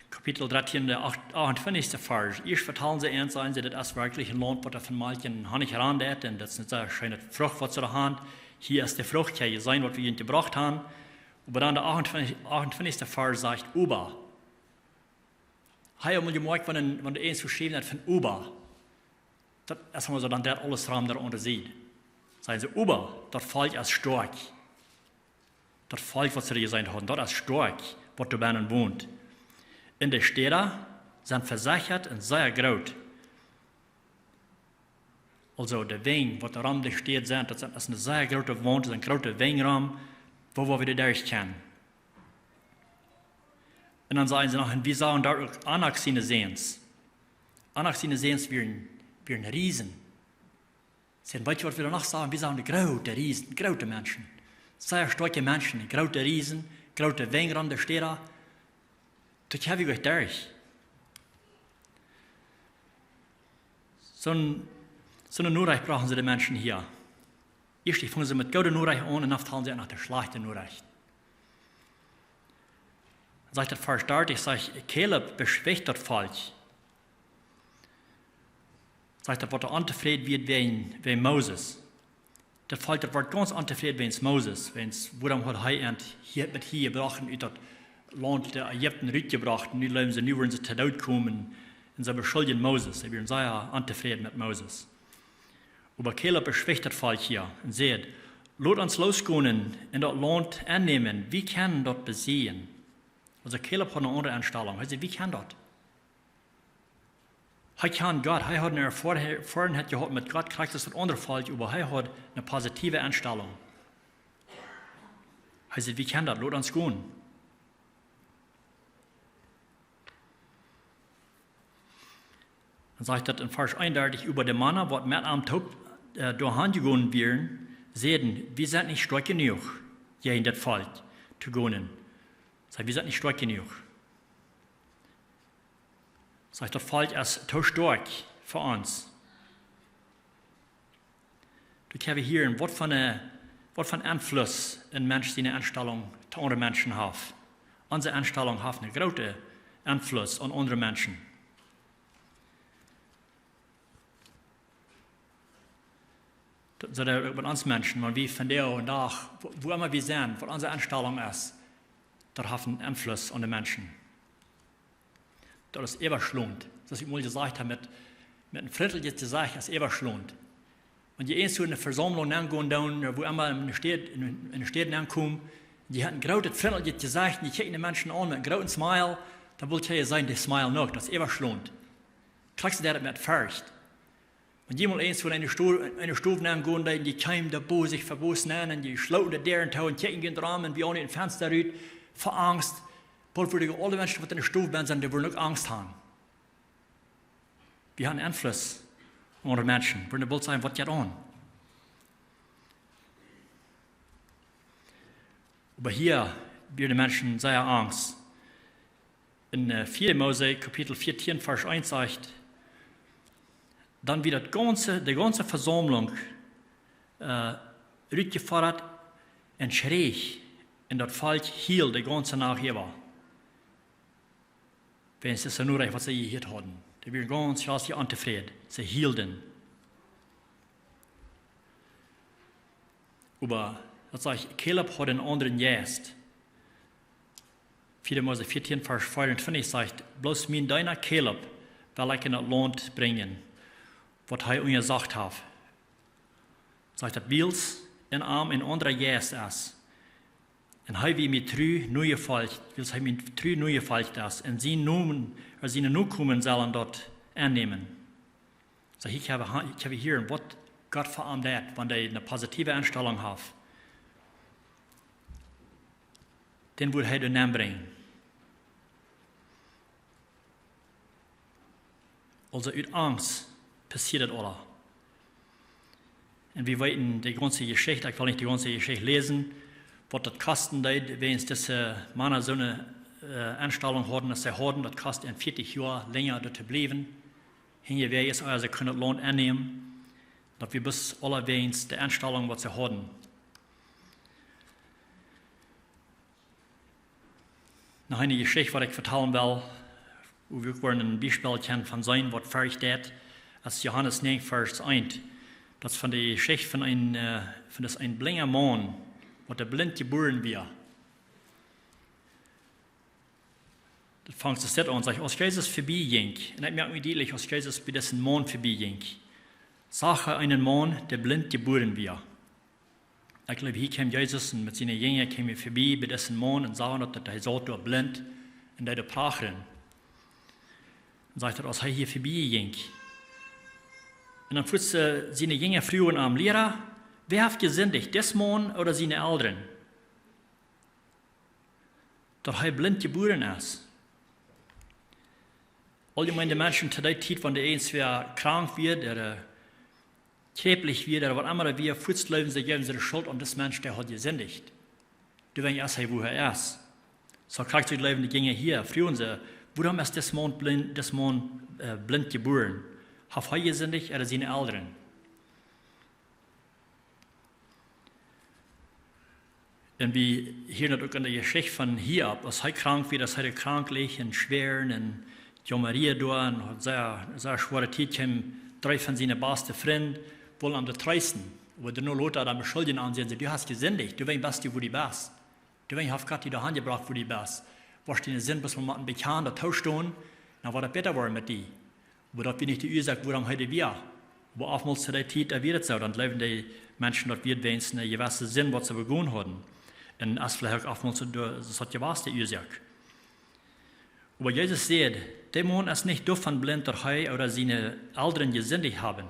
Kapitel dartieen, de acht-, achtuntwintichste Varsch. Ieescht vetalen see ons, sajen see, daut es werkjlich een Launt, waut doa von Malkj un Honnich rant deit, un daut es een sea scheene Frucht, waut see doa han. Hia es de Frucht, jie seenen, waut wie junt jebrocht han. Oba dan de achtuntwintichste, achtuntwintichste Varsch sajcht: "Oba." Hia mott jie moakjen, wan een, wan eena veschriewen haft von "oba", daut es emma soo, dan deit aules rom doa aun de Sied. Sajen see: "Oba daut Volkj es stoakj." Daut Volkj, waut see doa jeseenen hauden, daut es stoakj, waut doa bennen wont. "Un de Städa sent vesechad un sea groot." Aulsoo de Wenj, waut rom de Städ sent, daut sent, es eene sea groote Waunt, sent groote Wenj rom, wua, wua wie doa derch kjennen. Un dan sajen see noch, un wie sagen doa uk Anak siene Säns. Anak siene Säns wieren, wieren Riesen. See, weet jie, waut wie doa noch sagen? Wie sagen de groote Riesen, groote Menschen. Sea stoakje Menschen, groote Riesen, groote Wenj rom de Städa. Daut hab ekj uk derch. Soon, soone Norecht brochten see de Menschen hia. Ieescht fungen see met goode Norecht aun un dan vetalen see noch de schlajchte Norecht. Sajcht daut Varsch dartich, sajcht: "Kaleb beschwicht daut Volkj." Sajcht daut, waut doa ontofräd wia wäajen, wäajen Moses. Daut Volkj, daut wort gaunz ontofräd wäajen Moses, wäajen wuarom haud hee an hia, met hia jebrocht, ut daut Launt Ägipten rutjebrocht, un nu läwen see, nu wudden see to Doot komen, un see beschuldjen Moses, see wieren sea ontofräd met Moses. Oba Kaleb beschwicht daut Volkj hia un säd: "Lot ons losgonen un daut Launt ennämen, wie kjennen daut besieejen." Aulsoo Kaleb haud eene aundre Enstalunk. Hee säd: "Wie kjennen daut." Hee kjand Gott, hee haud eene Erfoa-, Erfoarenheit jehaut met Gott, krakjt soo aus daut aundre Volkj, oba hee haud eene positive Enstalunk. Hee säd: "Wie kjennen daut, lot ons gonen." Dan sajcht daut en Varsch eenundartich: "Oba de Mana, waut met am toop, äh, doahan jegonen wieren, säden: Wie sent nich stoakj jenuach, jäajen daut Volkj to gonen." See: "Wie sent nich stoakj jenuach." Sajcht: "Daut Volkj es too stoakj fa ons." Doa kjenn wie hieren, waut fa een, waut fa een Enfluss een Mensch siene Enstalunk to aundre Menschen haft. Onse Enstalunk haft een grooten Enfluss aun aundre Menschen. Soo daut uk met ons Menschen, wan wie vondoag dän Dach, wua, wua emma wie sent, waut onse Enstalunk es, daut haft eenen Enfluss aun de Menschen. Daut es äwaschlonent. Soo aus ekj mol jesajcht hab, met, met een frintlichet Jesecht es äwaschlonent. Wan jie eent soo enne Vesaumlunk nengonen doonen, ooda wua emma enne Staut, enne, enne Staut nenkomen, dee haben een grootet frintlichet Jesecht, un dee kjikjen de Menschen aun met een grooten smile, dan well jie sajen, dee smile noch, daut es äwaschlonent. Krakjt soo daut met Forcht. Wan jie mol eent soo enne Sto-, enne Stow nengonen deeden, dee kjeemen doa bosich, vebosich nenn, un dee schlooten de Däaren too un kjikjen jieda rom un wie aun daut Fensta rut, ver Angst. Boolt wudden aule Menschen, waut enne Stow bennen sent, dee wudden uk Angst haben. Wie haben Enfluss aun aundre Menschen. Wudden boolt sajen, waut jeit aun? Oba hia wia de Menschen sea angst. En, äh, vieede Mose, Kapitel vieetieen, Varsch eent sajcht: Dan wia daut gaunze, de gaunze Vesaumlunk, äh, rutjefodat un schreech, un daut Volkj hield de gaunze Nacht äwa. Wäajens dise Norecht, waut see jehieet hauden. Dee wieren gaunz, gaunz ontofräd. See hielden. Oba daut sajcht, Kaleb haud eenen aundren Jeist. Vieede Mose vieetieen, Varsch vea un twintich sajcht: Bloos mien Deena Kaleb well ekj en daut Launt brinjen, waut hee unjasocht haft. Sajcht daut, wiels en am een aundra Jeist es. Un hee wia mie tru nojefolcht, wiels hee mie tru nojefolcht es. Un sien Nomen, ooda siene Nokomen sellen daut aunnämen. Soo, ekj hab, ekj hab hia waut Gott fa am deit, wan hee eene positive Enstalunk haft. Dan wudd hee dän nenbrinjen. Aulsoo ut Angst passieet daut aula. Un wie weeten de gaunze Jeschicht, ekj well nich de gaunze Jeschicht läsen, waut daut kosten deed, wäajens dise Mana soone, äh, Enstalunk hauden, aus see hauden, daut kost an vieetich Joa lenja doa to bliewen. Hinjawäajes, ea see kunnen daut Launt aunnämen, daut wia bloos aulawäajes de Enstalunk, waut see hauden. Noch eene Jeschicht, waut ekj vetalen well, wua wie uk wellen een Biespel kjennen von seenen, waut Forcht deit, es Johanes näajen, Varsch eent. Daut es von de Jeschicht von een, äh, von dis een blinja Maun, waut doa blint jebuaren wia. Daut fangt soo aun, sajcht: Aus Jesus vebiejinkj, un ekj moak mie dietlich, aus Jesus bie disen Maun vebiejinkj, sach hee eenen Maun, dee blint jebuaren wia. Ekj jleew, hia kjeem Jesus un met siene Jinja kjeem hee vebie bie disen Maun un sach daut, daut hee saut doa blint un deed doa prachren. Un sajcht daut, aus hee hia vebiejinkj. Un dan fuats, äh, siene Jinja fruagen am: Liera, wäa haft jesindicht, dis Maun ooda siene Elren, daut hee blint jebuaren es? Auljemeen de Menschen to dee Tiet, wan eena sea krank wia, ooda, äh, kjräplich wia, ooda waut emma daut wia, fuats jleewden see, jeewen see de Schult aun dis Mensch, dee haud jesindicht. Doawäajen es hee, wua hee es. Soo krakjt soo jleewen de Jinja hia, fruagen see: Wuarom es dis Maun blint, dis Maun, äh, blint jebuaren? Haft hee jesindicht ooda siene Elren? Un wie hieren daut uk en de Jeschicht von Hiob, aus hee krank wia, aus hee doa krank leech un schwoa un jaumad doa un haud sea, sea schwoare Tiet, kjeemen dree von siene baste Frind, wullen am doa treesten. Oba doano lota dan beschuldjen am, säden see: Du hast jesindicht, doawäajen best du, wua du best. Doawäajen haft Gott die doa hanjebrocht, wua du best. Woascht diene Sind bloos mol motten bekjanen, daut toostonen, dan woat daut bäta woaren met die. Oba daut wia nich de Uasoak, wuarom hee doa wia. Oba oftmols to dee Tiet, doa wia daut soo, dan jleewden de Menschen, daut wia wäajen eene jewesse Sind, waut see begonen hauden. Un es veleicht uk oftmols soo, daut es jewast de Uasoak. Oba Jesus säd: De Maun es nich doavon blint, daut hee ooda siene Elren jesindicht haben,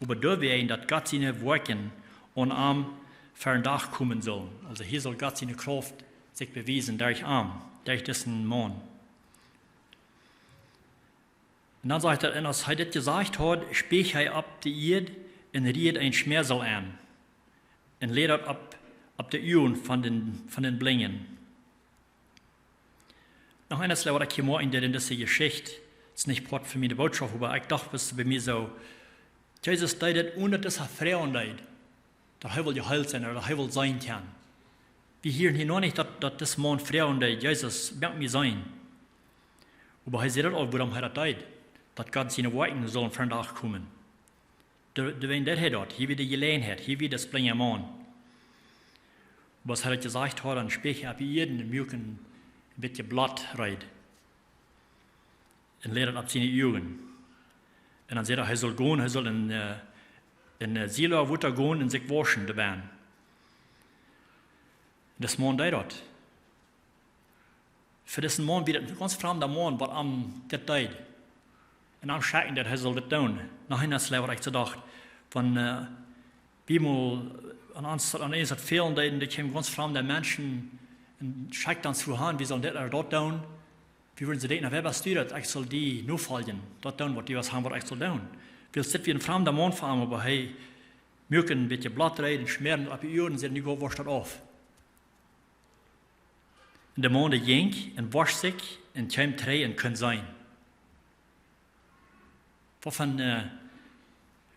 oba doawäajen, daut Gott siene Woakjen aun am ver dän Dach komen sullen. Aulsoo hia saul Gott siene Krauft sikj bewiesen derch am, derch disen Maun. Un dan sajcht et, un aus hee dit jesajcht haud, spieech hee opp de Ieed un rieed een Schmäarsaul aun un läd daut opp, opp de Uagen von dän, von dän Blinjen. Noch eent, waut ekj hia mau en dise Jeschicht, et es nich Poat von miene Bootschoft, oba ekj docht, waut bie mie soo, Jesus deed et, onen daut hee froagen deed, daut hee wull jeheelt sennen, ooda daut hee wull seenen kjennen. Wie hieren hia noch nich, daut, daut dis Maun froagen deed: Jesus, moak mie seenen. Oba hee säd daut aul, wuarom hee daut deed, daut Gott siene Woakjen sullen ver dän Dach komen. Doawäajen deed hee daut. Hia wia de Jeläajenheit, hia wia de blinja Maun. Oba aus hee daut jesajcht haud, dan späach hee opp de Ieed un muak een bät Blott reed. Un läd daut opp siene Uagen. Un dan säd hee, hee sull gonen, hee sull en, äh, en, äh, Siloa Wota gonen un sikj wauschen doabie. Un dis Maun deed daut. Fa disen Maun wia daut een gaunz framda Maun, waut am dit deed. Un am schekjen, daut hee sull dit doonen. Noch een Lesje, waut ekj soo docht, von, äh, wie mol aun ons, aun ons daut fälen deed, daut kjeemen gaunz framde Menschen un schekjten ons wua han, wie sullen dit ooda daut doonen. Wie wudden soo denkjen, na, wäa best du, daut ekj sull die nofoljen, daut doonen, waut du west han, waut ekj sull doonen. Wiels dit wia een framda Maun fa am, oba hee muak een bät Blott reed un schmäad daut opp de Uagen un säd, nu go, wausch daut auf. Un de Maun dee jinkj un wausch sikj un kjeem trigj un kunn seenen. Waut fa, äh,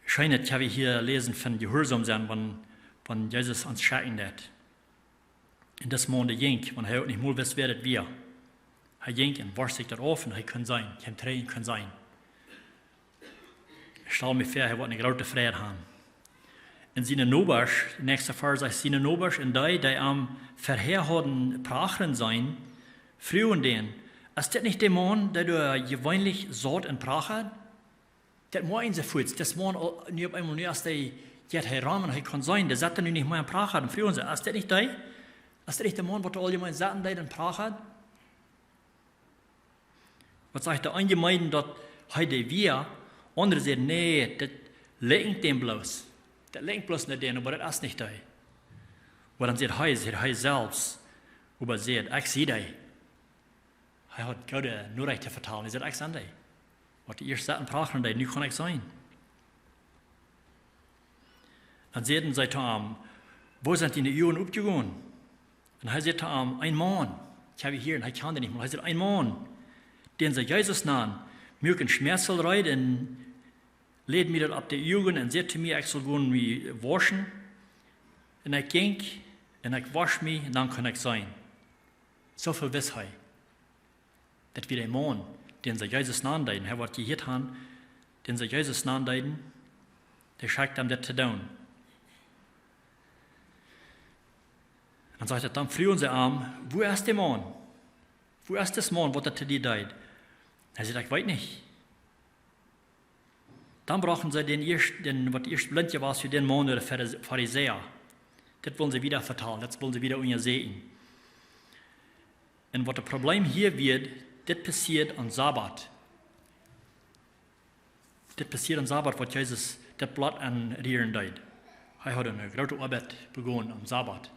Scheenheit kjenn wie hia läsen von jehuarsom sennen, wan, wan Jesus ons schekjen deed. Un dis Maun dee jinkj, wan hee uk nich mol wist, wäa daut wia. Hee jinkj un wausch sikj daut auf un hee kunn seenen, kjeem trigj un kunn seenen. Ekj stal mie väa, hee woat eene groote Freid han. Un siene Nobasch, de näakjste Varsch sajcht, siene Nobasch un dee, dee am verhäa hauden prachren seenen, fruagen dän: "Es dit nich de Maun, dee doa jeweenlich saut un prachat?" Daut mott eena soo fuaz, dis Maun, aul, nu opp eemol, nu aus dee, jeit hee rom un hee kunn seenen, dee saut nu nich mea un prachat. Un fruagen see: "Es dit nich dee? Es dit nich de Maun, waut doa auljemeen saut un dee dan prachat?" Waut sajcht de eena? Meent daut hee dee wia, aundre säden: "Nä, daut likjent dän bloos. Daut likjent bloos no dän, oba daut es nich dee." Oba dan säd hee, säd hee selfst, oba säd: "Ekj sie dee." Hee haud goode Norecht to vetalen. Hee säd: "Ekj sie dee, waut doa ieescht saut un prachren deed, nu kaun ekj seenen." Dan säden see to am: "Woo sent diene Uagen oppjegonen?" Un hee säd to an: "Een Maun." Ekj hab hia, un hee kjand am nich mol. Hee säd: "Een Maun, dän see Jesus nanen, muak een Schmäatsel reed un läd mie daut opp de Uagen un säd to mie, ekj sull gonen mie wauschen. Un ekj jinkj un ekj wausch mie, un dan kunn ekj seenen." Soo väl wist hee. Daut wia een Maun, dän see Jesus nanen deeden. Hee wort jehieet han, dän see Jesus nanen deeden. Dee schekjt am dit to doonen. Dan sajcht et, dan fruagen see am: "Wua es de Maun? Wua es dis Maun, waut daut to die deed?" Hee säd: "Ekj weet nich." Dan brochten see dän ieescht, dän, waut ieescht blint wia, fa dän Maun no de Farise-, Farisäa. Dit wullen see wieda vetalen, dit wullen see wieda unjasieekjen. Un waut daut Problem hia wia, dit passieed aum Sabbat. Dit passieed aum Sabbat, waut Jesus daut Blott aunrieren deed. Hee haud eene groote Oabeit begonen aum Sabbat.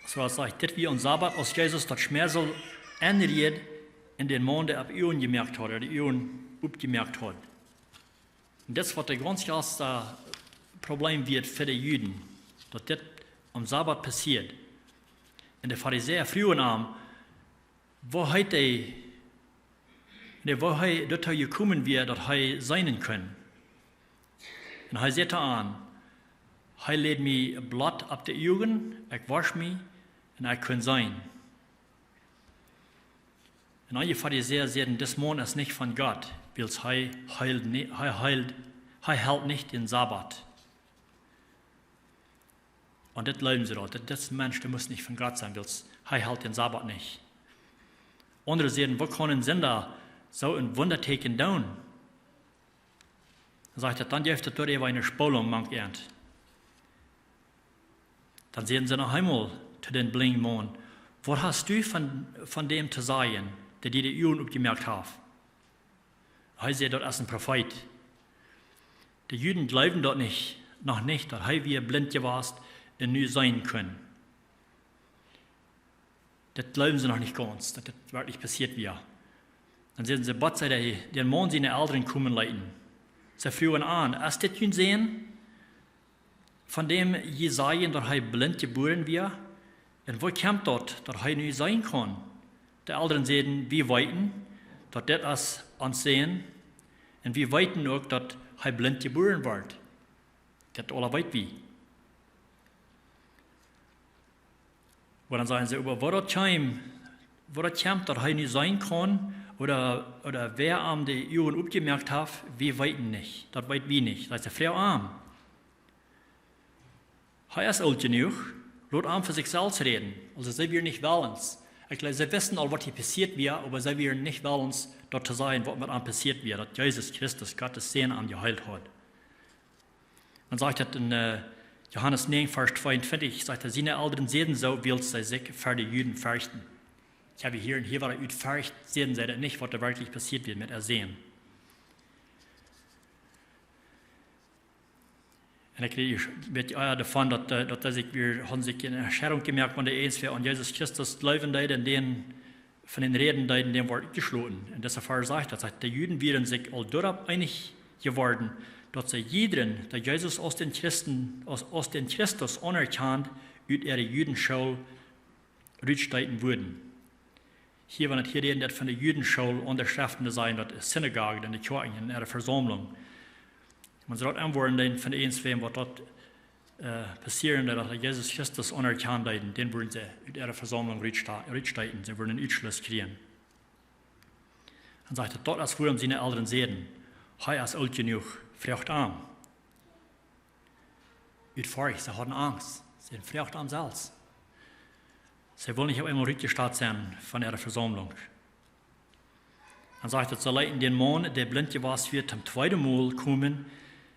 Soo aus ekj säd, dit wia aum Sabbat, aus Jesus daut Schmäatsel aunrieed un dän Maun de Uagen oppjemoakt haud, de Uagen oppjemoakt haud. Un dit es waut daut gaunz ieeschte Problem wia fa de Juden, daut dit aum Sabbat passieed. Un de Farisäa fruagen am, woo hee dee, nä, woo hee doatoo jekomen wia, daut hee seenen kunn. Un hee säd to an: "Hee läd mie Blott opp de Uagen, ekj wausch mie un ekj kunn seenen." Un eenje Farisäa säden: "Dis Maun es nich von Gott, wiels hee heelt ni-, hee heelt, hee helt nich dän Sabbat." Un dit jleewden see daut, daut dis Mensch, dee must nich von Gott sennen, wiels hee helt dän Sabbat nich. Aundre säden: "Woo kaun een Sinda soo een Wundatieekjen doonen?" Dan sajcht et, dan jeft et doa äwa eene Spolunk mank an. Dan säden see noch eemol to dän blinjen Maun: "Waut hast du von, von däm to sajen, dee die de Uagen oppjemoakt haft?" Hee säd: "Daut es een Profeet." De Juden jleewden daut nich, noch nich, daut hee wia blint jewast un nu seenen kunn. Daut jleewden see noch nich gaunz, daut daut werkjlich passieet wia. Dan säden see: "Bat see dee, dän Maun siene Elren komen leeten." See fruagen an: "Es dit jun Sän, von däm jie sajen, daut hee blint jebuaren wia? Un woo kjemt daut, daut hee nu seenen kaun?" De Elren säden: "Wie weeten, daut dit es ons Sän, un wie weeten uk, daut hee blint jebuaren wort. Daut aula weet wie." Oba dan sajen see: "Oba woo daut kjeem, woo daut kjemt, daut hee nu seenen kaun, ooda, ooda wäa am de Uagen opjemoakt haft, wie weeten nich. Daut weet wie nich. Daut es de Froag aun am. Hee es oolt jenuach, lot am fa sikj selfst räden. Aulsoo see wieren nich wellens. Ekj jleew, see wisten aul, waut hia passieet wia, oba see wieren nich wellens, daut to sajen, waut met am passieet wia, daut Jesus Christus, Gott sien Sän, am jeheelt haud. Dan sajcht daut en, äh, Johanes näajen, Varsch tweeuntwintich, sajcht hee, siene Elren säden soo, wiels see sikj ver de Juden ferchten. Ekj hab hia, hia wia ut Forcht, säden see daut nich, waut doa werkjlich passieet wia met äa Sän. Un ekj räd hia een bät, äh, doavon, daut, äh, daut see sikj wada, hauden sikj eene Entscheidunk jemoakt, wan dee eent wia aun Jesus Christus jleewen deed un dän von dän räden deed, dän wort utjeschloten. Un deshalb sajcht daut, sajcht, de Juden wieren sikj aul doaropp eenich jeworden, daut see jiedren, dee Jesus aus dän Christen, aus, aus dän Christus aunerkjant, ut äare Judenschool rutsteeten wudden. Hia, wan et hia räden daut von de Judenschool, aun de Schreften to sajen, daut es Synagoge, en de Kjoakjen, en äare Vesaumlunk. Wan see daut aunwoaren, dan von de eent wäm, waut daut, äh, passieren, daut Jesus Christus aunerkjant deed, dän wudden see ut äare Vesaumlunk rutsta-, rutsteeten. See wudden eenen Utschluss kjrieen. Dan sajcht hee, daut es wuarom siene Elren säden, hee es oolt jenuach, froagt am. Ut Forcht, see hauden Angst. See froagten am selfst. See wullen nich opp eemol rutjestat sennen von äare Vesaumlunk. Dan sajcht et, see leeten dän Maun, dee blint jewast wia, toom tweeden Mol komen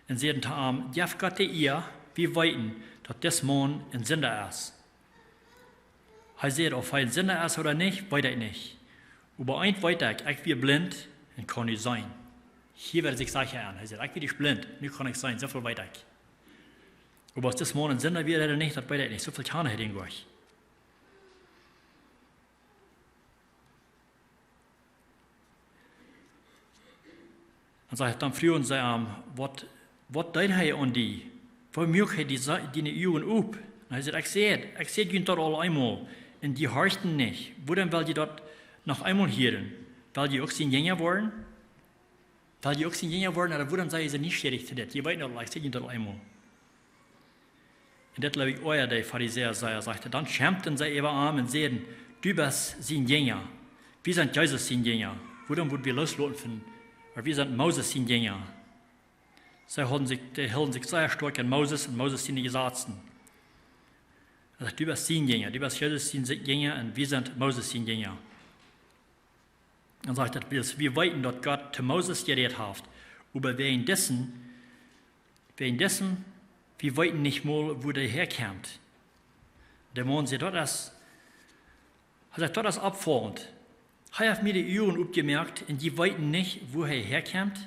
un säden to am, jeff Gott de Ea, wie weeten, daut dis Maun een Sinda es. Hee säd, auf hee een Sinda es ooda nich, weet ekj nich. Oba eent weet ekj, ekj wia blint un kaun nu seenen. Hia wia sikj secha aun. Hee säd, ekj wia ieescht blint, nu kaun ekj seenen, soo väl weet ekj. Oba auf dis Maun een Sinda wia ooda nich, daut weet ekj nich. Soo väl kjan ekj nich. Dan sajcht, dan fruagen see am, waut, waut deed hee aun die? Woo muak hee die, diene Uagen op? Un hee säd, ekj säd, ekj säd junt daut aul eemol, un jie horchten nich. Wuarom well jie daut noch eemol hieren? Well jie uk siene Jinja woaren? Well jie uk siene Jinja woaren? Ooda wuarom sent jie soo nieschierich to dit? Jie weeten daut, ekj säd junt daut aul eemol. Un dit jleew ekj oajad de Farisäa sea, sajcht et. Dan schämden see äwa am un säden, du best sien Jinja. Wie sent Jesus siene Jinja. Wuarom woa wie lossloten von, oba wie sent Moses siene Jinja. See hilden sikj, dee hilden sikj sea stoakj aun Moses un Moses siene Jesazen. Hee sajcht, du best sien Jinja, du best Jesus sien Jinja un wie sent Moses siene Jinja. Dan sajcht et, wie, wie weeten, daut Gott to Moses jerät haft, oba wäajen disen, wäajen disen, wie weeten nich mol, wua dee häakjemt. De Maun sajcht, daut es, hee sajcht, daut es oppfaulent. Hee haft mie de Uagen opjemoakt un jie weeten nich, wua hee häakjemt.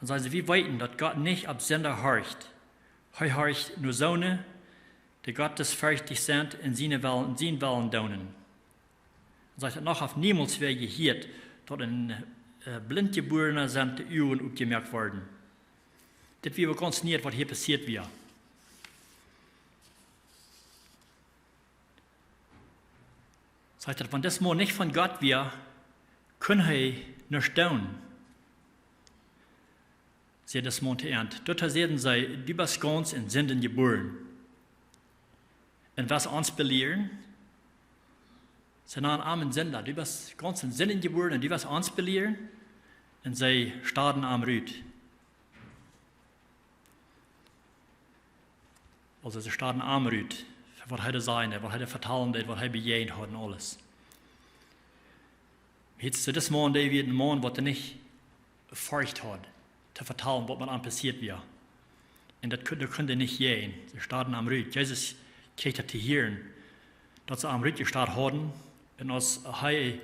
Dan säden see, wie weeten, daut Gott nich opp Sinda horcht. Hee horcht no soone, dee gottesferchtich sent un sienen Wellen, sienen Wellen doonen. Dan sajcht et, noch haft niemols wäa jehieet, daut een, äh, Blintjebuarna siene Uagen opjemoakt worden. Dit wia gaunz nie, waut hia passieet wia. Sajcht et, wan dis Maun nich von Gott wia, kunn hee nuscht doonen. Säd dis Maun to an. Doatoo säden see, du best gaunz en Sinden jebuaren. Un west ons belieren? See nanen am een Sinda. Du best gaunz en Sinden jebuaren un du west ons belieren? Un see staden am rut. Aulsoo, see staden am rut, fa waut hee to sajen haud, waut hee to vetalen haud, waut hee bejäajent haud un aules. Hia es dis Maun, dee wia een Maun, waut nich Forcht haud, to vetalen, waut met am passieet wia. Un daut kun-, daut kunn hee nich jäajen. See staden am rut. Jesus kjrieech daut to hieren, daut see am rutjestat hauden. Un aus hee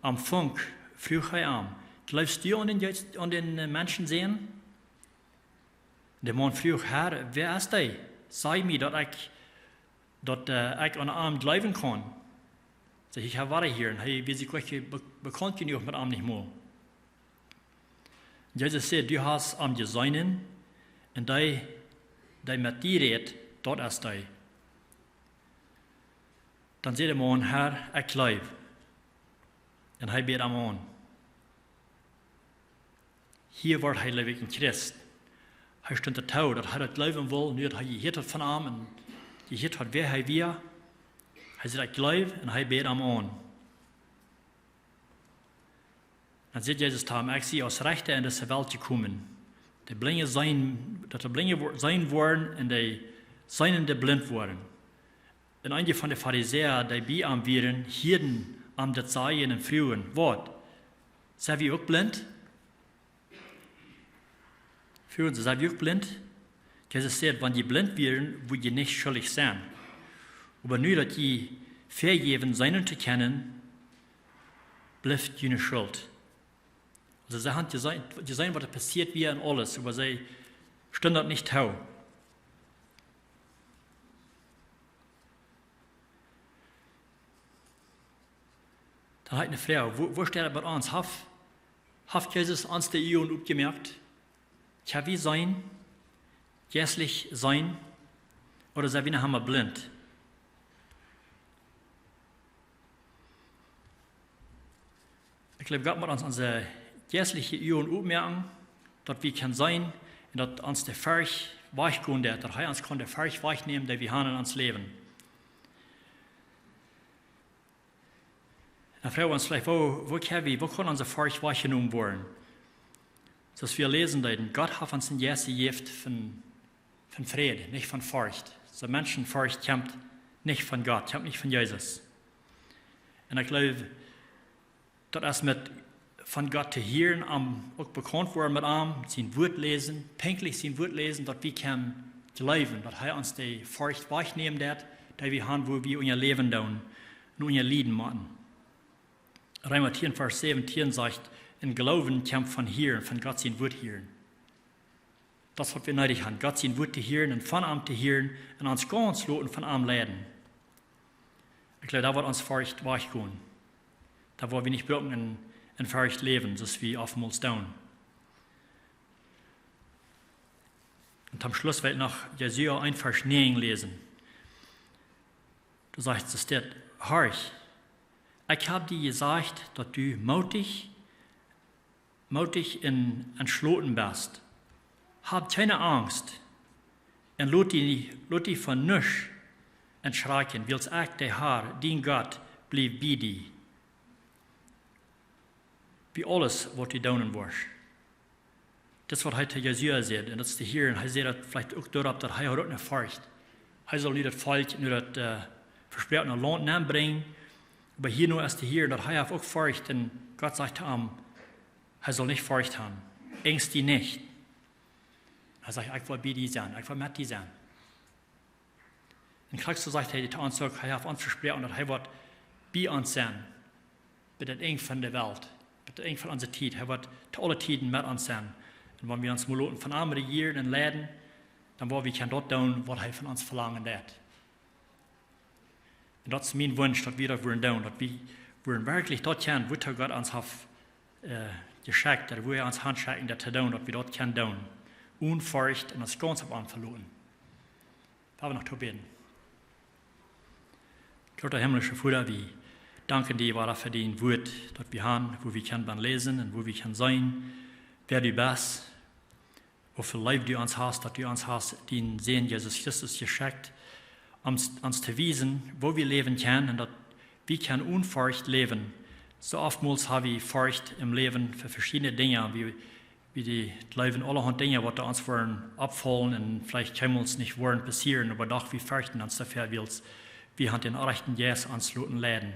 am funk, fruach hee am, jleefst du aun dän Jeist, aun dän, äh, Menschensän? De Maun fruach, Herr, wäa es dee? Saj mie, daut ekj, daut, äh, ekj aun am jleewen kaun. Sajcht hee, ekj wia hia, un hee wia sikj nich be-, bekaunt jenuach met am nich mol. Jesus säd, du hast am jeseenen, un dee, dee met die rät, daut es dee. Dan säd de Maun, Herr, ekj jleew. Un hee bäd am aun. Hia wort hee, jleew ekj, een Christ. Hee stunt doatoo, daut hee daut jleewen wull, nu daut hee jehieet haud von am un jehieet haud, wäa hee wia. Hee säd, ekj jleew, un hee bäd am aun. Dan sajcht Jesus to am: "Ekj sie aus Rechta en dise Welt jekomen, de Blinje seenen, daut de Blinje wo-, seenen woaren un de Seenende blint woaren." Un eenje von de Farisäa, dee bie am wieren, hieeden am dit sajen un fruagen: "Waut, sent wie uk blint?" Fruagen see: "Sent wie uk blint?" Jesus säd: "Wan jie blint wieren, wudd jie nich schuldich sennen. Oba nu daut jie vejäwen seenen to kjennen, blift june Schult." Aulsoo see hauden jeseenen, jeseenen, waut doa passieet wia un aules, oba see stunden daut nich too. Dan hab ekj eene Froag: Woo, woo steit daut met ons? Haft, haft Jesus ons de Uagen opjemoakt? Kjenn wie seenen, jeistlich seenen, ooda sent wie noch emma blint? Ekj jleew, Gott mott ons onse jeistliche Uagen opmoaken, daut wie kjennen seenen un daut ons de Forcht wajchgonen deit, daut hee ons kaun de Forcht wajchnämen, dee wie haben en ons Läwen. Dan froag wie ons veleicht: Woo, woo kjenn wie, woo kaun onse Forcht wajchjenomen woaren? Soo aus wie läsen deeden, Gott haft ons een Jeist jejäft von, von Fräd, nich von Forcht. Soo Menschenforcht kjemt nich von Gott, kjemt nich von Jesus. Un ekj jleew, daut es met von Gott to hieren, am uk bekaunt woaren met am, sien Wuat läsen, pinkjlich sien Wuat läsen, daut wie kjennen jleewen, daut hee ons de Forcht wajchnämen deit, dee wie haben, wua wie unja läwen doonen un unja lieden motten. Reema tieen, Varsch säwentieen sajcht: "Un Gloowen kjemt von hieren, von Gott sien Wuat hieren." Daut es, waut wie needich haben, Gott sien Wuat to hieren un von am to hieren un ons gaunz loten von am leiden. Ekj jleew, doa woat ons Forcht wajchgonen. Doa woa wie nich brucken en, en Forcht läwen, soo aus wie oftmols doonen. Un toom Schluss well ekj noch Jesaja eent, Varsch näajen läsen. Doa sajcht et dit: "Horch, ekj hab die jesajcht, daut du mootich, mootich un entschloten best. Hab kjeene Angst un lot die, lot die von nuscht entschrakjen, wiels ekj, de Har, dien Gott, bliew bie die." Bie aules, waut du doonen woascht. Daut es, waut hee to Jesaja säd, un daut es de Har, un hee säd daut veleicht uk doaropp, daut hee haud uk eene Forcht. Hee sull nu daut Volkj, nu daut, äh, vespräakjene Launt nenbrinjen. Oba hia nu es de Har, daut hee haft uk Forcht, un Gott sajcht to am, hee sull nich Forcht haben. Angst die nich. Hee sajcht: "Ekj woa bie die sennen, ekj woa met die sennen." Un krakjt soo sajcht hee to ons uk, hee haft ons vesproaken, daut hee woat bie ons sennen, bat daut Enj von de Welt, bat daut Enj von onse Tiet. Hee woat to aule Tieden met ons sennen. Un wan wie ons mol loten von am rejieren un leiden, dan woa wie kjennen daut doonen, waut hee von ons velangen deit. Un daut es mien Wunsch, daut wie daut woaren doonen, daut wie woaren werkjlich daut kjennen, wua Gott ons haft, äh, jeschekjt, daut wua hee ons hanschekjt, daut to doonen, daut wie daut kjennen doonen. Onen Forcht un ons gaunz opp am veloten. Lot ons noch toop bäden. Groota himmlischa Voda, wie danken die, Voda, fa dien Wuat, daut wie haben, wua wie kjennen von läsen un wua wie kjennen seenen, wäa du best, woo väl Leew du ons hast, daut du ons hast dienen Sän Jesus Christus jeschekjt, om ons, ons to wiesen, woo wie läwen kjennen un daut wie kjennen onen Forcht läwen. Soo oftmols hab wie Forcht em Läwen fa veschiedne Dinja, wie wie dee jleewen aulahaunt Dinja, waut ons woaren oppfaulen un veleicht kjeemols nich woaren passieren, oba doch, wie ferchten ons doafäa, wiels wie haben dän rajchten Jeist ons loten leiden.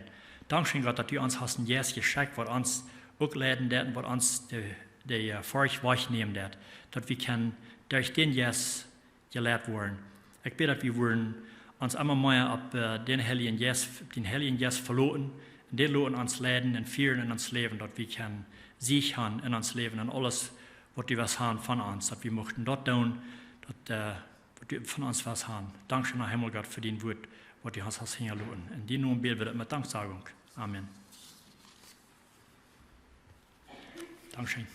Dankscheen, Gott, daut du ons hast een Jeist jeschekjt, waut ons uk leiden deit un waut ons de, de, äh, Forcht wajchnämen deit, daut wie kjennen derch dän Jeist jeleit woaren. Ekj bäd, daut wie woaren ons emma mea opp, äh, dän Heiljen Jeist, dän Heiljen Jeist veloten, un dän loten ons leiden un fieren en ons Läwen, daut wie kjennen Siech haben en ons Läwen un aules, waut du west haben von ons, daut wie muchten daut doonen, daut, äh, waut du von ons west haben. Dankscheen, Har Himmel Gott, fa dien Wuat, waut du ons hast hinjaloten. En dienen Nomen bäd wie daut met Danksagung. Amen. Dankscheen.